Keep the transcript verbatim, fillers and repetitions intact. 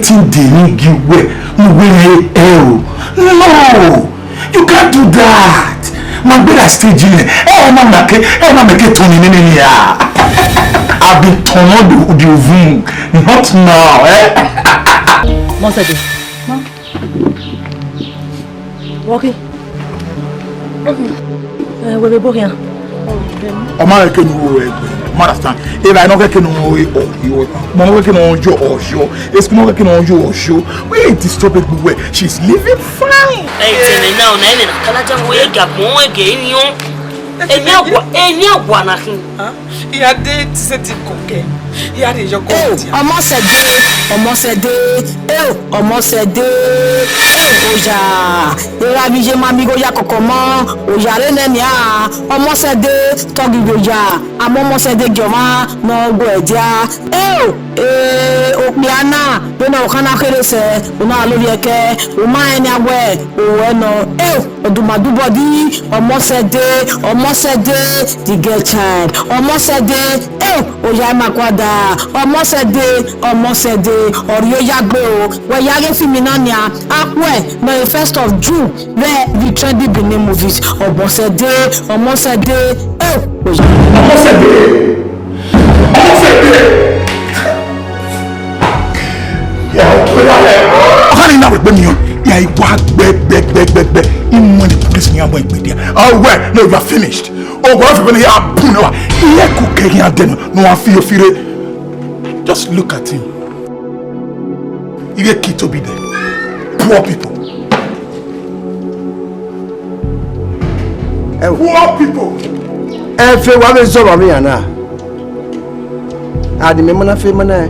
Tinde ni gi wẹ, ne uwẹ rẹn ẹro. No! You can't do that. Ma gbera stage nẹ, ẹ na ma ke, ẹ na ma ke tọn ni nene ya. I've been turned on the, the room, not now, eh? Mọsẹde. Wọki. Eh, wẹ vbe ebo khian. Ọ ma rẹn kene u ru ẹgbẹ, ma understand. Evba nọ kẹkẹ ne ọ ru ọyọ, ma nọ kẹkẹ ne ọ yọ ọyọ, esikun nọ kẹkẹ ne ọ yọ ọyọ. Wẹ disturb egbe wẹ, she's living fine. Ẹ tẹmẹ na, ọna ẹmwẹ na kalaja wẹ ga gbọn wẹ gẹ eniọn. Eni agua, eni agua na khin. Iran de ti sẹtin kọkẹ, iran de yọ kọ. Eo, ọmọ sẹde, ọmọ sẹde, eo, ọmọ sẹde, eo, oya. Erha vbe iye ma mi igho ya kọkọ mọ, oya re nẹ nian, ọmọ sẹde, tọghi vbe oya, amọ ọmọ sẹde gie ọmwa ne ọ gu ẹdia. Eo, eh, okpia na, vbene ọvbokhan na kherhe sẹ, u na lovbiẹ kẹ, u ma rẹn nian wẹ, o ruẹ nọ. Eo, ọdumadu body, ọmọ sẹde, ọmọ sẹde, the girl child, ọmọ sẹde, eo, oya ima kuada, ọmọ sẹde, ọmọ sẹde, ọ rhie oya gbe o, wẹ ya ghe film na nian, akhuẹ, nọ the first of June, vbe the Trendy Benin Movies, ọmọ sẹde, ọmọ sẹde, eo, oya. Ọmọ sẹde, ọmọ sẹde. Ya, ọkọ ya lẹ. Ọkhan ni na wẹ gbe mi o. Ya, I wa gbẹ, gbẹ, gbẹ, gbẹ, gbẹ. I mu ẹn ni police ni a mu ẹn gbe dia. Oh, well, no, you are finished. Oh, what if you ya bun wa? Iye ku kẹ ya de no, no wa fi o fi re. Just look at him. Iye ki to be there. Poor people. Ẹ wo. Poor people. Ẹ fe wa vbe zọ vbe iran na. A di mẹ mana fe mana.